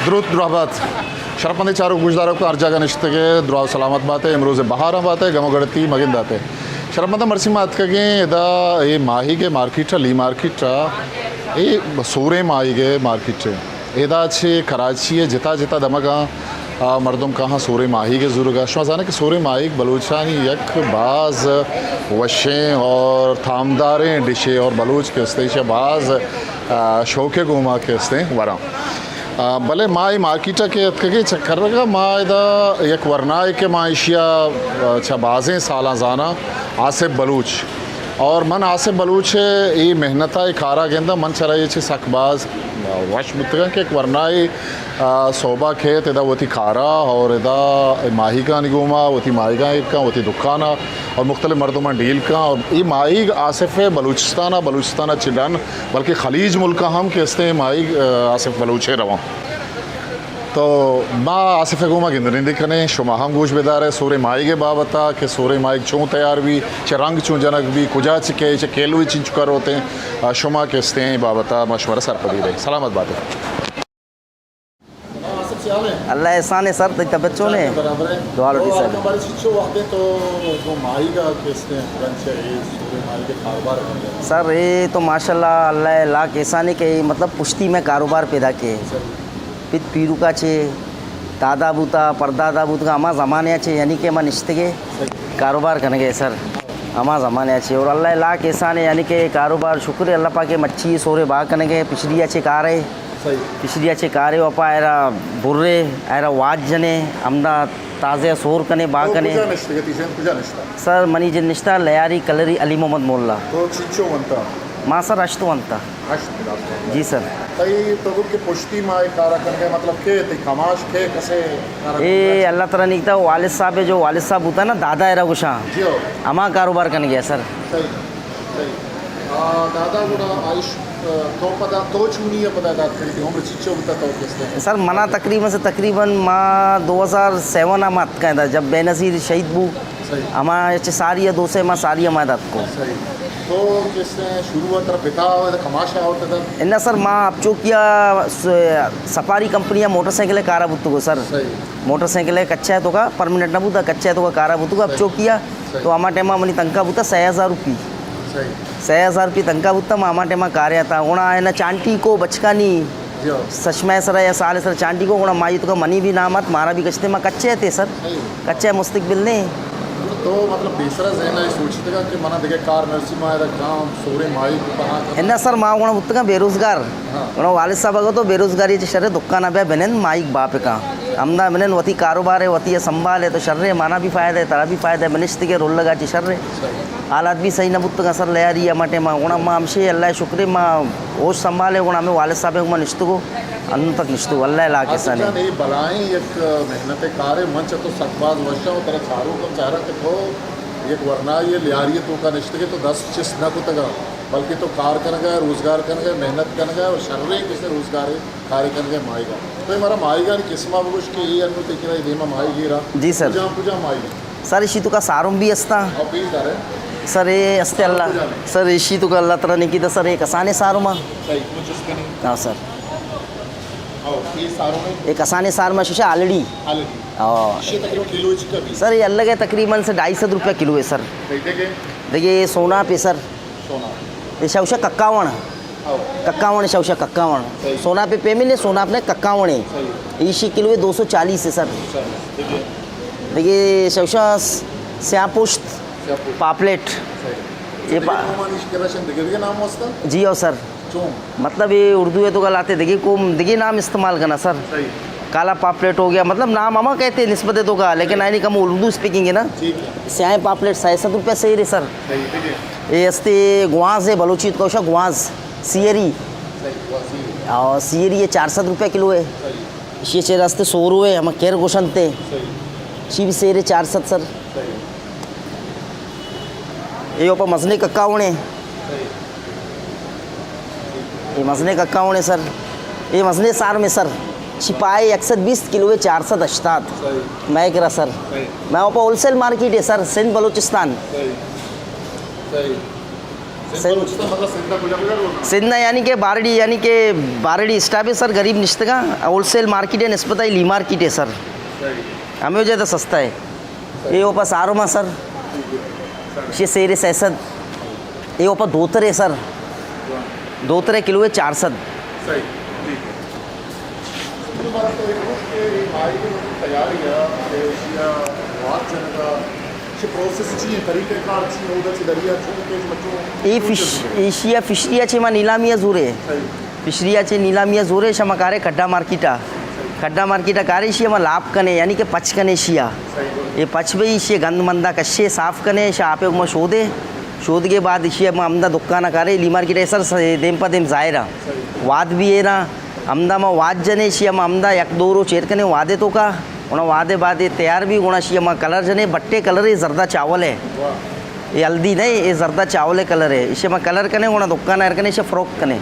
دروت دراہ بات۔ شرپمندیں چاروک گوشداروک ہر جاگہ نشتگے، دراہ و سلامت باتے، امروز بہاراں باتے، گم و گڑتی مگنداتے۔ شرپمنداں، مرچی ما اتکگیں ادا اے ماہیگ ءِ مارکیٹ ءَ، لی مارکیٹ ءَ، اے سوریں ماہیگ ءِ مارکیٹ ءَ۔ ادا چہ کراچی ءِ جتا جتا دمگاں، آ، مردم کاہاں سوریں ماہیگ ءِ زورگا۔ شما زانے کہ سوریں ماہیگ بلوچانی یک باز وشیں اور تامداریں ڈشے اور بلوچ کہ استیں ایشاں باز، آ، شوق ءِ گوما کہ استیں وراں۔ آ، بلے ما اے مارکیٹ ءَ کہ اتکگیں چکر ءَ، ما ادا یک ورنائے کہ ما ایشی ءَ، آ، چہ بازیں سالاں زاناں، آصف بلوچ۔ اور من آصف بلوچ ءِ اے محنت ءَ، اے کار ءَ گنداں، من چرا اے چہ سک باز وش بوتگاں کہ یک ورنائے، آ، صحب ءَ کیت ادا وتی کار ءَ اور ادا ماہیگانی گوما وتی ماہیگاں ایر کن، وتی دکان ءَ اور مختلف مردماں ڈیل کن۔ اور اے ماہیگ آصف ءِ بلوچستان ءَ، بلوچستان ءَ چہ ڈن بلکہ خلیج ملکاں ہم کہ استیں ماہیگ، آ، آصف بلوچ ءِ رواں۔ تو ما آصف ءِ گوما گند نندی کنیں، شما ہم گوش بدارے سوریں ماہیگ ءِ بابت ءَ کہ سوریں ماہیگ چون تیار بی، چہ رنگ چون جنگ بی، کجا چہ کئے، چہ کیلو چنچکا روتیں، آ، شما کہ استیں بابت ءَ ما شمارا سرپدی دیں۔ سلامت باتے۔ اللہ احسان ہے سر، تئی طبیعت چون ہے؟ برابر ہے۔ دعا لوٹی تو سر۔ ہمارے چچو وقت ہے تو وہ ماہیگ ءَ کہ استیں گنچ ہے، سوریں ماہیگ ءِ کاروبار ہے۔ سر، اے تو ماشاءاللہ اللہ ءِ لاکھ احسان ہے کہ مطلب پشتی میں کاروبار پیدا کئے۔ سر۔ پت پیرک ءَ چہ دادا بوتا، پردادا بوتگا، ہما زمانے ءَ چہ یعنی کہ ہما نشتگے کاروبار کنگے سر، ہما زمانے ءَ چہ۔ اور اللہ ءِ لاکھ احسان ہے یعنی کہ کاروبار شکر ہے اللہ پاک ءِ، مچھی سورے با کنگے، پچھلی ءَ چہ کارے، صحیح۔ پچھلی ءَ چہ کارے، وپا ایرا برے، ایرا واج جنے، ہمدا تازہ سور کنے، با تو کنے۔ کجا نشتگے؟ تئی جند کجا نشتا؟ سر، منی جند نشتا لیاری کلری علی محمد مولا۔ تو چنچو ونتا؟ ما سر ہشت ونتا۔ ہشت کلاس ونتا۔ جی سر۔ تئی تو گوشت کہ پشتی ما اے کارا کنگے، مطلب کہ تئی کماش کہ کسے کارا اے کنگے؟ اللہ تعالیٰ نیکتا والد صاحب ہے، جو والد صاحب ہوتا نا، دادا ایرا گوشاں۔ جی ہو۔ ہما کاروبار کنگے سر۔ صحیح، صحیح۔ آ، دادا گڑا آئیش، آ، تو پدا، تو چونی ہے پدا داد کری تھی، عمر چچو بوتا تو کس نے؟ سر، منا تقریباً سے تقریباً ما دو ہزار سیون آ ما اتکا دا، جب بے نظیر شہید بو۔ صحیح۔ ہما چہ ساری دو سے ما ساری ما دات کو۔ صحیح۔ تو کس نے شروع ہوا ترا پتا ہوا، کماشا ہوتا تھا؟ انہا سر، ما اب چوکیا س-، سفاری کمپنی موٹر سائیکل کارا بوتو کو سر۔ صحیح۔ موٹر سائیکل کچا ہے تو کا پرماننٹ نہ بوتا، کچا ہے تو کا کارا بوتو کو اب صحیح۔ چوکیا۔ صحیح۔ تو ہما ٹائم منی تنخواہ بوتا سہ ہزار روپی۔ صحیح۔ سہ ہزار روپی تنخواہ بوتا، ما ہما ٹائم کاریا تھا۔ اونا ہے نا چانٹی کو بچکانی جی ہاں۔ سشمہ سرا یا سال سرا چانٹی کو، گڑا مائی تو کا منی بھی نام ات، مارا بھی کچتے ما کچے تھے سر۔ صحیح۔ کچے مستقبل نے۔ تو مطلب بیسرا ذہن ہے سوچتے گا کہ منا دیگه کار نرسی ما ادا کام سورے مائی کو کہاں کا؟ انہا سر ما گڑا بوتگا بے روزگار۔ ہاں۔ گڑا والد صاحب اگو تو بے روزگاری چہ شر دکان بیا بنند مائیگ باپ کا۔ ہمدا بنند وتی کاروبار ہے، وتی سنبھال ہے تو شر ہے، مانا بھی فائدہ ہے، ترا بھی فائدہ ہے، بنشت کے رول لگا چہ شر ہے۔ صحیح۔ حالات بھی صحیح نہ بوتگا سر لیاری ہما ٹائم گڑا ما ہمشے اللہ شکر ہے ما ہوش سنبھال ہے گڑا ہمیں والد صاحب ہے ما نشتگو۔ انوں تک نشتو، اللہ ءِ لاکھ احسان ہے۔ جان، اے بلاہیں یک محنت ءِ کارے، من چہ تو سک باز وش آں، ترا چاروک ہم چارا کہ تو یک ورنائے لیاری ءِ توکا نشتگے، تو دست چست نہ کتگا، بلکہ تو کار کنگا، روزگار کنگا، محنت کنگا اور شریں کسے روزگارے کارے کنگا مائیگا۔ تو مارا مائیگانی قسما بگوش کہ اے انوں تئی کرا اے دیما ماہی گیرا۔ جی سر۔ کجام کجام ماہی؟ سر، ایشی توکا سارم بھی استا۔ اور پیش دارے؟ سر، اے استے اللہ۔ سر، ایشی توکا اللہ تعالیٰ نے کی دا سر، اے کسانے سارم آ۔ صحیح، کچھ اس کا نہیں۔ ہاں سر۔ او، اے سارو میں؟ اے کسانے سار ما شوشا آلڑی۔ آلڑی۔ ہاں۔ شے تقریباً کلو چکا بھی؟ سر، اے الگ ہے تقریباً سے ڈھائی سد روپیہ کلو ہے سر۔ صحیح، دیکھیں۔ دیکھیں، اے سونا پہ سر۔ سونا۔ اے شوشا ککاوݨ۔ ہاں۔ ککاوݨ، شوشا ککاوݨ۔ صحیح۔ سونا پہ پیمنٹ نہیں، سونا اپنے ککاوݨ ہے۔ صحیح۔ ایشی کلو ہے دو سو چالیس ہے سر۔ سر، دیکھیں۔ دیکھیں، شوشا س-، سیاہ پشت، سیاہ پشت۔ پاپلیٹ۔ صحیح۔ یہ پا- دیکھیں، کون مان اس کے راشن دیکھیں، دیکھیں نام واسطہ؟ جی ہاں سر۔ چون؟ مطلب، اے اردو ءِ توکا لاتے دگہ قوم دگہ نام استعمال کنا سر۔ صحیح۔ کالا پاپلیٹ ہو گیا، مطلب نام ہما کہتے ہیں نسبت ءِ توکا، لیکن صحیح۔ آئی نی کم اردو اسپیکنگ ہے نا۔ ٹھیک ہے۔ سیاہیں پاپلیٹ سئے سد روپیہ سیر ہے سر۔ صحیح، ٹھیک ہے۔ اے استے گوانز ہے، بلوچی ءِ توکا گوانز، سیری۔ صحیح، گوانز سیری۔ اور سیری ہے چار سد روپیہ کلو ہے۔ صحیح۔ ایشی چیر استے سورو ہے، ہما کیر گوشنتے۔ صحیح۔ ایشی بھی سیر ہے چار سد سر۔ صحیح۔ اے اوپا مزنے ککاونے۔ صحیح۔ اے مزنے ککاونے سر۔ اے مزنے سار میں سر۔ شپائے یک سد بیست کلو ہے چار سد ہشتاد۔ صحیح۔ میں کرا سر۔ صحیح۔ میں اوپا ہول سیل مارکیٹ ہے سر، سندھ بلوچستان۔ صحیح۔ صحیح۔ سندھ، سندھ ءَ یعنی کہ بارڑی، یعنی کہ بارڑی اسٹاپ ہے سر، غریب نشتگاں، ہول سیل مارکیٹ ہے، نسبت لی مارکیٹ ہے سر، ہمیں وجہ تو سستا ہے۔ یہ اوپا سارو ماں سر، یہ سیر سیصد، یہ اوپا دوترے سر، دوترے کلو ہے چار سد۔ اے فش، ایشیا فشری ءَ چہ ما نیلامی ءَ زورے۔ فشری ءَ چہ نیلامی ءَ زورے، شما کارے کھڈا مارکیٹ ءَ۔ کھڈا مارکیٹ ءَ کارے، ایشیا ما لاپ کنے، یعنی کہ پچ کنے ایشیا۔ اے پچ بی، ایشیا گند مندا کشے، صاف کنے، شا آپے ما شودے۔ شودگے بعد ایشیا ما ہمدا دکان ءَ کارے، لی مارکیٹ ءَ سر س-، دیم پہ دیم ظاہر ءَ۔ واد بھی ایرا، ہمدا ما واد جنے، ایشیا ما ہمدا یک دو روچ ایر کنے وادے توکا۔ اونا وادے بعد اے تیار بی، گڑا ایشیا ما کلر جنے، بٹے کلر اے زردہ چاول ہے۔ اے ہلدی نہیں، اے زردہ چاول ہے کلر ہے۔ ایشیا ما کلر کنے، گڑا دکان ایر کنے، ایشیا فروخت کنے۔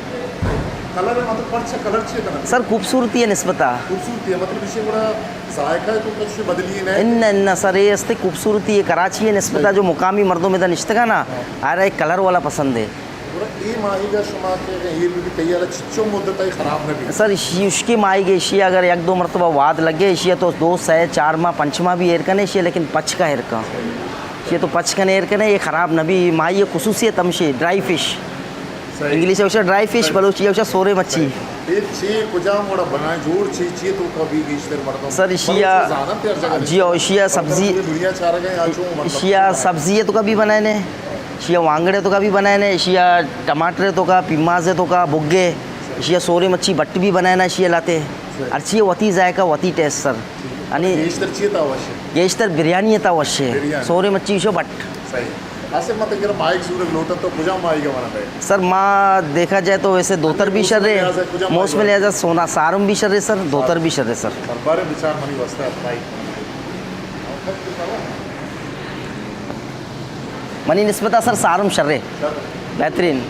کلر ہے مطلب پرچا کلر چیئے کنا؟ سر خوبصورتی ہے نسبتا۔ خوبصورتی ہے مطلب ایشیا گڑا ذائقہ ہے تو کچھ بدلی ہے؟ ان، ان سر، اے استے خوبصورتی ہے کراچی ہے نسبتا جو مقامی مردم ادا نشتگا نا، ہر ایک کلر والا پسند ہے۔ گڑا اے ماہیگ ءَ شما کہ ایر بہ بیت تئی ہیال ءَ چچو مدت ءَ خراب نہ بیت؟ سر، ایشی ہشکیں ماہیگ، ایشی اگر یک دو مرتبہ واد لگے، ایشی تو دو، سہ، چار ماہ، پنچ ماہ بھی ایر کنے، ایشی لیکن پچ کا ایر کن۔ ایشی تو پچ کنے ایر کنے، یہ خراب نہ بی۔ ماہی خصوصیت ہمشی، ڈرائی فش۔ انگلش ءَ گوشا ڈرائی فش، بلوچی ءَ گوشا سورے مچھی۔ اے چی کجام وڑا بنائے، جوڑ چی، چی توکا بی گیشتر مردم؟ سر، ایشی ءَ، بلوچ زانن تیار جگہ جی، او ایشی ءَ سبزی، دنیا چارگا یا چون مطلب؟ ایشی ءَ سبزی توکا بھی بنائے نے۔ ایشی ءَ وانگڑے توکا بھی بنائینے، ایشی ءَ ٹماٹر توکا، پیماز توکا، بگے، ایشی ءَ سورے مچھی بٹ بھی بنائینا، ایشی ءَ لاتے۔ ہرچی وتی ذائقہ، وتی ٹیسٹ سر۔ یعنی گیشتر چی تا وش ہے؟ گیشتر بریانی تا وش ہے۔ بریانی۔ سورے مچھی شو بٹ۔ صحیح۔ آصف، مت اگر ماہیگ زورگ لوٹن تو کجا ماہیگ وانا دے؟ سر، ما دیکھا جائے تو ویسے دوتر بھی شر ہے، موسم لحاظ سونا سارم بھی شر ہے سر، دوتر بھی شر ہے سر۔ بربارے بچار منی واسطہ ماہیگ۔ منی نسبت ءَ سر سارم شرے۔ بہترین۔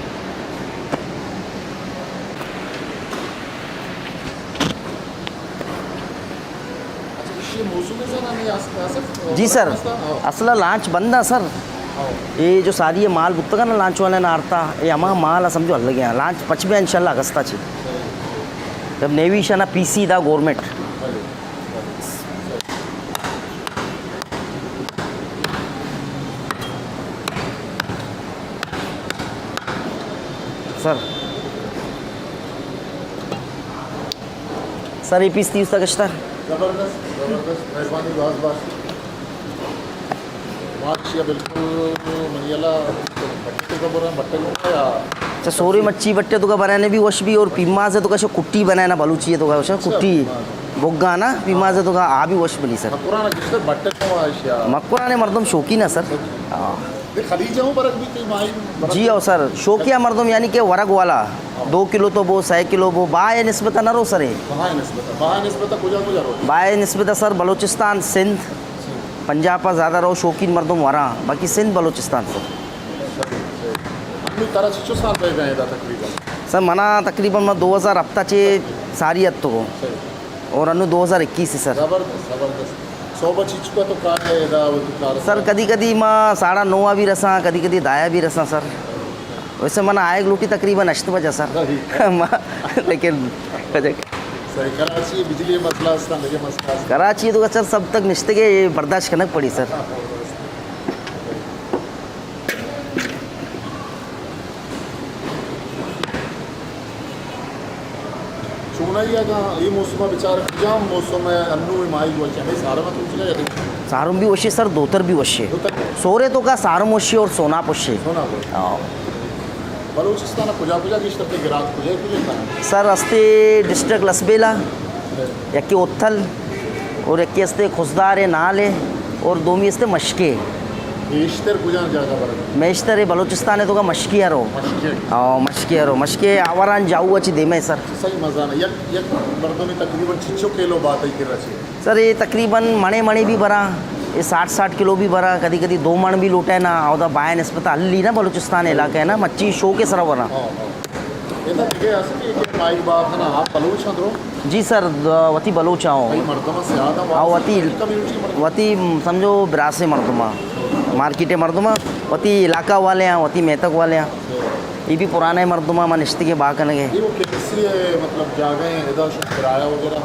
جی سر، اصل لانچ بند ہے سر۔ یہ جو ساری یہ مال بوتگا نا لانچ والے نا آرتا، یہ ہما مال ہے سمجھو الگ ہے۔ لانچ پچ بے انشاءاللہ اگستا چی۔ جب نیوی شنا پی سی دا گورنمنٹ۔ سر۔ سر، اے پیس تیوستا گشتا۔ زبردست، زبردست، مہربانی باز باز۔ ماشیا بالکل منی اللہ بٹے تو برا بٹے لوگا یا اچھا، سورے مچھی بٹے تو کا بنانے بھی وش بھی اور پیماز ہے تو کا شو کٹی بنانا بلوچی ہے تو کا شو اچھا، کٹی۔ پیماز۔ بگا نا، پیماز ہے تو کا آ بھی وش بنی سر۔ مکران گشتر بٹے تو آشیا۔ مکران مردم شوقین ہے سر۔ ہاں۔ یہ خلیج ہوں برک بھی کئی ماہی برک جی او سر، شوقیہ مردم یعنی کہ ورگ والا۔ ہاں۔ دو کلو تو بو، سہ کلو بو، با ہے نسبت نہ رو سرے۔ با ہے نسبت، با ہے نسبت کجا کجا رو؟ با ہے نسبت سر بلوچستان، سندھ، پنجاب پر زیادہ رو شوقین مردم وراں، باقی سندھ بلوچستان سر۔ انو ترا چچو سال پہ گئے دا تقریباً؟ سر منا تقریباً ما دو ہزار ہفت چے ساری اتو۔ صحیح۔ اور انو دو ہزار اکیس ہے سر۔ زبردست، زبردست۔ سوبا چیچکا تو کار ہے ادا وتی کار؟ سر کدی کدی ما ساڑھا نو بھی رساں، کدی کدی دایا بھی رساں سر۔ ویسے من آئے لوٹی تقریباً ہشت بجے سر۔ صحیح۔ ما، لیکن صحیح، کراچی بجلی مسئلہ است، لگے مسئلہ است۔ کراچی تو سر سب تک نشتے کے یہ برداشت کرنا پڑی سر۔ چونائی اگاں اے موسم ءَ بچار، کجام موسم ءَ انو اے ماہیگ وش ایں؟ سارم ءَ تو چکا یا دے؟ سارم بھی وشے سر، دوتر بھی وشے۔ دوتر بھی۔ سورے تو کا سارم وشے اور سوناپ وشے۔ سوناپ وشے۔ ہاں۔ بلوچستان ءَ کجا کجا گیشتر تے گراک کجا کجا کنن؟ سر استے ڈسٹرکٹ لسبیلہ، یکے اتھل اور یکے استے خضدار نال ہے اور دومی استے مشکے۔ گیشتر کجا جاگہ برگ؟ میشتر بلوچستان ہے تو کا مشکے ہرو۔ مشکے۔ ہاں، مشکے ہرو۔ مشکے آوران جاؤ اچھی دیمے سر۔ صحیح مزہ نا۔ یک، یک مردمی تقریباً چچو کیلو بات ہے کرا چی؟ سر، یہ تقریباً منے منے بھی برا، یہ ساٹھ ساٹھ کلو بھی برا، کدی کدی دو من بھی لوٹے نا، اودا بائے نسبت ہلی نا بلوچستان علاقہ ہے نا، مچھی شو کے سرا برا۔ ہاں، ہاں۔ ادا دگہ است کہ ماہیگ باغ نا، آپ بلوچ ہیں درو؟ جی سر، د-، وتی بلوچ آں۔ کئی مردم سیاد ہیں، آ، وتی، کمیونٹی مردم؟ وتی سمجھو براس مردم آں، مارکیٹ مردم آں، وتی علاقہ والے ہیں، وتی میتگ والے ہیں۔ اے بھی پرانے مردم ءَ ما نشتگیں بہا کنگ ءَ۔ اے وہ کیمسی ءِ مطلب جاگہ ایں، ادا شما کرایہ وغیرہ؟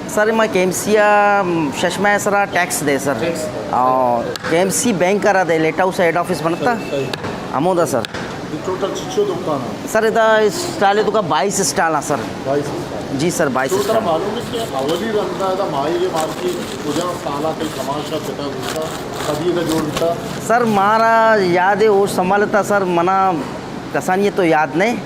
سر، ما کیمسی ءَ شش ماہ ءِ سرا ٹیکس دے سر۔ ٹیکس دے۔ او، کیمسی بینک ءَ را دے، لائٹ ہاؤس ہیڈ آفس بنتا۔ صحیح، صحیح۔ ہمودا سر۔ اے ٹوٹل چچو دکان ایں؟ سر، ادا اسٹال ءِ توکا بائیس اسٹال ایں سر۔ بائیس اسٹال۔ جی سر، بائیس اسٹال۔ معلوم ایں کہ اولی رندا ادا ماہیگ ءِ مارکیٹ کجام سالا تئی کماش ءَ پتا بوتا، کدی ادا جوڑ بوتا؟ سر، مارا یاد ایں، ہوش سنبھالتا سر، منا کسانی ءِ تو یاد نہ ایں،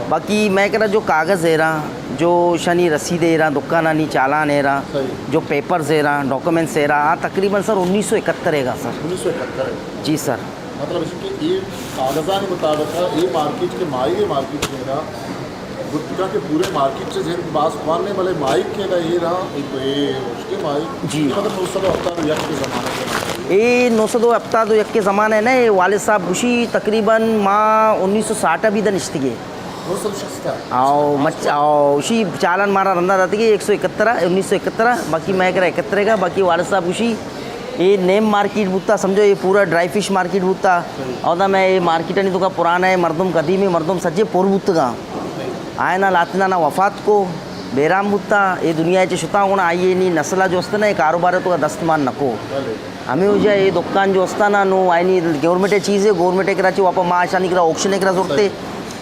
باقی مئے کرا جو کاغذ ایراں، جو اشانی رسید ایراں، دکانانی چالان ایراں، صحیح۔ جو پیپرز ایراں، ڈاکومنٹس ایراں، آ تقریباً سر انیس سو اکہتر ءِ گا سر۔ انیس سو اکہتر ءِ۔ جی سر۔ مطلب اش کہ اے کاغذانی مطابق اے مارکیٹ کہ ماہیگ ءِ مارکیٹ ایرا بوتگا کہ پورے مارکیٹ چہ جند باز کوان ایں، بلے ماہیگ کہ ادا ایرا اے تو اے مشکل ماہیگ۔ جی۔ اے مطلب نو سد و ہپتاد و یک ءِ زمانہ ءَ۔ اے نو سد و ہپتاد و یک ءِ زمانہ ءَ نہ، اے والد صاحب گوشی تقریباً ما انیس سو ساٹھ ءَ بھی ادا نشتگیں۔ نو سد و شست ءَ؟ آؤ، مچ-، آؤ، اشی چالان مارا رندا داتگی ایک سو اکہتر ءَ، انیس سو اکہتر ءَ، باقی مئے کرا اکہتر ءِ گا، باقی والد صاحب گوشی اے نیم مارکیٹ بوتا، سمجھو اے پورا ڈرائی فش مارکیٹ بوتا۔ صحیح۔ اودا مئے اے مارکیٹانی توکا پرانا ایں، مردم قدیمی مردم سجے پر بوتگاں۔ صحیح۔ آئینا لاتینانا وفات کو، بیران بوتا، اے دنیا ءَ چہ شتا، گڑا آئی ءِ نی نسل ءَ جو استا نا، اے کاروبار ءِ توکا دست مان نکو۔ بلے۔ ہمے وجہ اے دکان جو استا نا، نوں آئینی گورنمنٹ ءِ چیز ایں، گورنمنٹ ءِ کرا چہ واپس ما اشانی کرا آکشن ءِ کرا زرتے۔ صحیح۔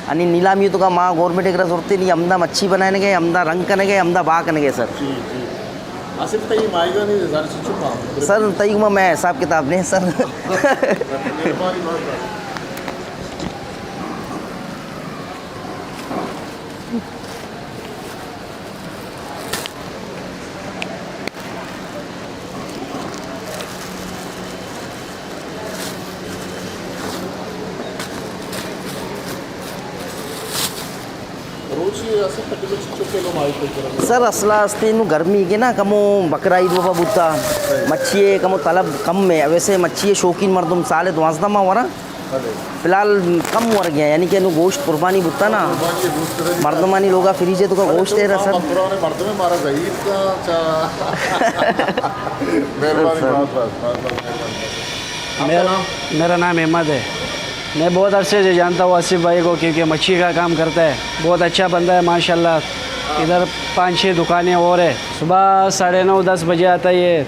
انی نیلامی ءِ توکا ما گورنمنٹ ءِ کرا زرتے، نی ہمدا مچھی بنائینگ ءَ، ہمدا رنگ کنگ ءَ، ہمدا بہا کنگ ءَ سر۔ جی، جی۔ آصف، تئی ماہیگانی زر چنچو کاں؟ سر، تئی گوما مئے حساب کتاب نہ ایں سر۔ مہربانی بہت بہت۔ روچی اصل تقریباً چنچو کلو ماہیگ تئی کرا؟ سر، اصلا استے نوں گرمی کہ نا، کمو بکرا عید وفا بوتا، مچھی ءِ کمو طلب کم ایں، ویسے مچھی ءِ شوقین مردم سال ءَ دوازدہ ماہ وراں۔ بلے۔ فی الحال کم ورگ ءَ، یعنی کہ نوں گوشت قربانی بوتا نا، قربانی گوشت ءِ مردمانی لوگا فریج ءِ توکا بلے گوشت ایر ایں سر۔ مکران مردم مارا ضعیف کا چا۔ مہربانی، سر۔ بہت بہت، بہت بہت مہربانی۔ آپ کا میرا، نام؟ میرا نام احمد ہے۔ میں بہت عرصے سے جانتا ہوں آصف بھائی کو، کیونکہ مچھی کا کام کرتا ہے، بہت اچھا بندہ ہے ماشاءاللہ۔ ادھر پانچ چھ دکانیں اور ہیں، صبح ساڑھے نو دس بجے آتا ہے یہ،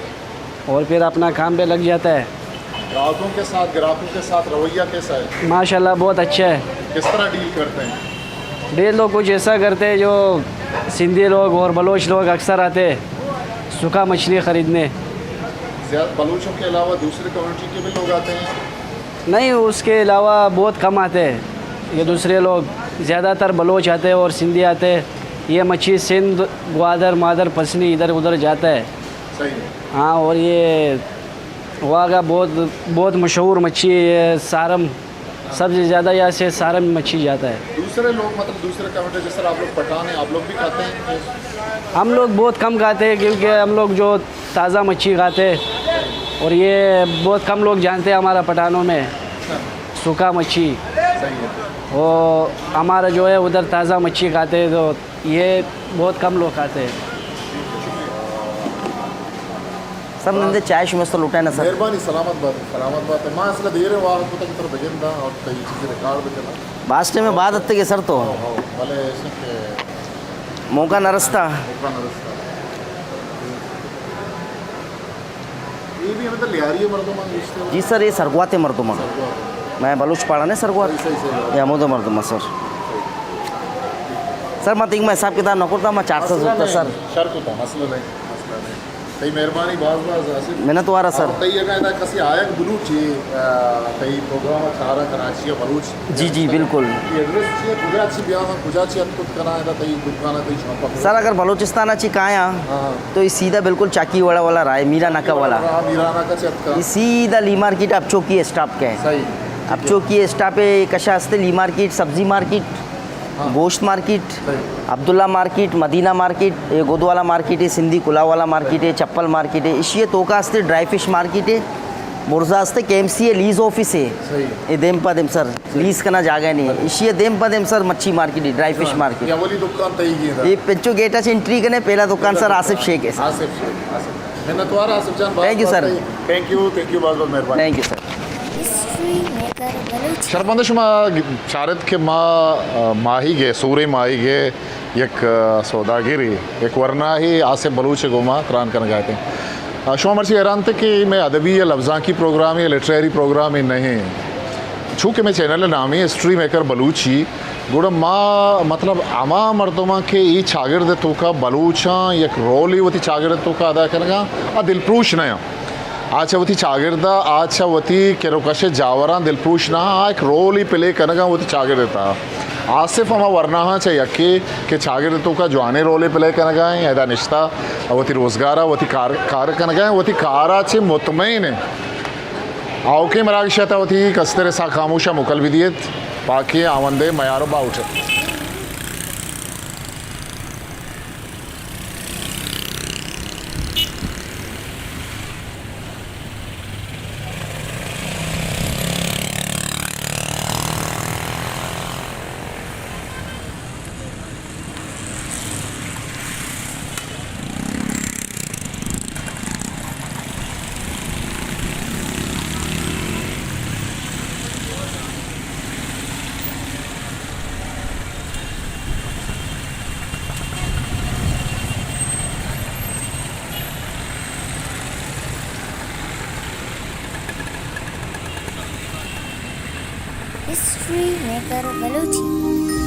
اور پھر اپنا کام پہ لگ جاتا ہے۔ گراہکوں کے ساتھ، گراہکوں کے ساتھ رویہ کیسا ہے؟ ماشاءاللہ بہت اچھا ہے۔ کس طرح ڈیل کرتے ہیں؟ ڈیل تو کچھ ایسا کرتے ہیں جو سندھی لوگ اور بلوچ لوگ اکثر آتے ہیں سوکھا مچھلی خریدنے۔ زیادہ بلوچوں کے علاوہ دوسرے کمیونٹی کے بھی لوگ آتے ہیں؟ نہیں، اس کے علاوہ بہت کم آتے ہیں۔ یہ دوسرے لوگ، زیادہ تر بلوچ آتے ہیں اور سندھی آتے ہیں۔ یہ مچھی سندھ، گوادر، مادر، پسنی ادھر ادھر جاتا ہے۔ صحیح ہے۔ ہاں، اور یہ وہاں کا بہت، بہت مشہور مچھی ہے یہ سارم۔ سب سے زیادہ یہاں سے سارم مچھی جاتا ہے۔ دوسرے لوگ، مطلب دوسرے کمیونٹی، جس طرح آپ لوگ پٹھان ہیں، آپ لوگ بھی کھاتے ہیں؟ ہم لوگ بہت کم کھاتے ہیں، کیونکہ ہم لوگ جو تازہ مچھی کھاتے ہیں، اور یہ بہت کم لوگ جانتے ہیں ہمارا پٹھانوں میں سوکھا مچھی۔ صحیح ہے۔ وہ ہمارا جو ہے ادھر تازہ مچھی کھاتے ہیں، تو یہ بہت کم لوگ کھاتے ہیں۔ سر، نندے چائے شمئے است لوٹائیں نا سر۔ مہربانی، سلامت بات، سلامت بات۔ ما اصلا دیر واہ کو تک تر بگندا اور تئی چیز ریکارڈ بکناں۔ باز ٹائم بعد اتکے سر تو۔ ہاں، ہاں، بلے ایسے کہ موقع نہ رستا۔ موقع نہ رستا۔ یہ بھی ہمیں تو لیاری مردم ہیں، اس طرح۔ جی سر، یہ سرگواتے مردم ہیں۔ سرگوات۔ میں بلوچ پاڑا نے سرگوات۔ صحیح، صحیح، صحیح۔ یہ ہمودے مردم ہیں سر۔ سر، ما تیگ میں حساب کتاب نہ کرتا، ما چار سو مسئلہ زرتا نہیں، سر۔ شر کتا، مسئلہ نہیں، مسئلہ نہیں۔ تئی مہربانی باز باز آصف۔ منت وارا سر۔ اور تئی اگاں ادا کسی آیگ بلوچے، آ، تئی پروگرام چارا کراچی بلوچ۔ جی، جی، بالکل۔ تئی ایڈریس چی ہے؟ کجا چی بیاں، کجا چی اتکت کناں، ادا تئی دکان، تئی شاپ؟ سر، اگر بلوچستان چی کایاں، ہاں۔ تو یہ سیدھا بالکل چاکی واڑہ والا راہ ہے، میرا ناکا والا۔ ہاں، میرا ناکا چی اتکا۔ یہ سیدھا لی مارکیٹ اپ چوکی اسٹاپ کے ہے۔ صحیح۔ اب چوکی اسٹاپ ہے، کشا ہستے لی مارکیٹ، سبزی مارکیٹ، ہاں۔ گوشت مارکیٹ، صحیح۔ عبداللہ مارکیٹ، مدینہ مارکیٹ، یہ گودوالا مارکیٹ ہے، سندھی کلا والا مارکیٹ ہے، چپل مارکیٹ ہے، اشی توکا ہستے ڈرائی فش مارکیٹ ہے، برزا ہستے کے ایم سی ہے، لیز آفس ہے۔ صحیح۔ یہ دیم پا دیم سر، لیز کنا جاگہ نہیں ہے۔ اشی دیم پا دیم سر مچھی مارکیٹ ہے، ڈرائی فش مارکیٹ۔ یہ اولی دکان تئی گی ہے۔ یہ پچو گیٹا سے انٹری کنے، پہلا دکان سر آصف شیخ ہے سر۔ آصف شیخ، آصف۔ منت وار آصف جان، بہت تھینک یو بہت سر۔ تھینک یو، تھینک یو، بہت بہت مہربانی۔ تھینک یو سر۔ ہسٹری میکر۔ شرپمند، شما چارت کہ ما، آ، ماہیگ ءِ، سوریں ماہیگ ءِ یک، آ، سوداگرے، یک ورناہے آصف بلوچ ءِ گوما تران کنگ ءَ اتیں۔ آ، شما مرچی حیران ات کہ مئے ادبی یا لبزانکی پروگرامے یا لٹریری پروگرامے نہ ایں۔ چونکہ مئے چینل ءِ نام ایں ہسٹری میکر بلوچی، گڑا ما مطلب ہما مردماں کہ اے چاگرد ءِ توکا بلوچاں یک رولے وتی چاگرد ءِ توکا ادا کنگا آ دلپروش نہ آں۔ آ چہ وتی چاگرد ءَ، آ چہ وتی کر ءُ کش ءِ جاوراں دلپروش نہ آں، آ یک رولے پلے کنگا وتی چاگرد ءِ تہا۔ آصف ہما ورناہاں چہ یکے کہ چاگرد ءِ توکا جوانیں رولے پلے کنگا ایں، ادا نشتہ وتی روزگار ءَ وتی کار، کار کنگا ایں، وتی کار ءَ چہ مطمئن ایں۔ آؤکیں مراگش ءِ تہا وتی کستر اسحاق خاموش ءَ موکل بدئیت، پاکیں ہاوند ءِ میار ءُ باہوٹ ءَ۔ ہسٹری میکر بلوچی۔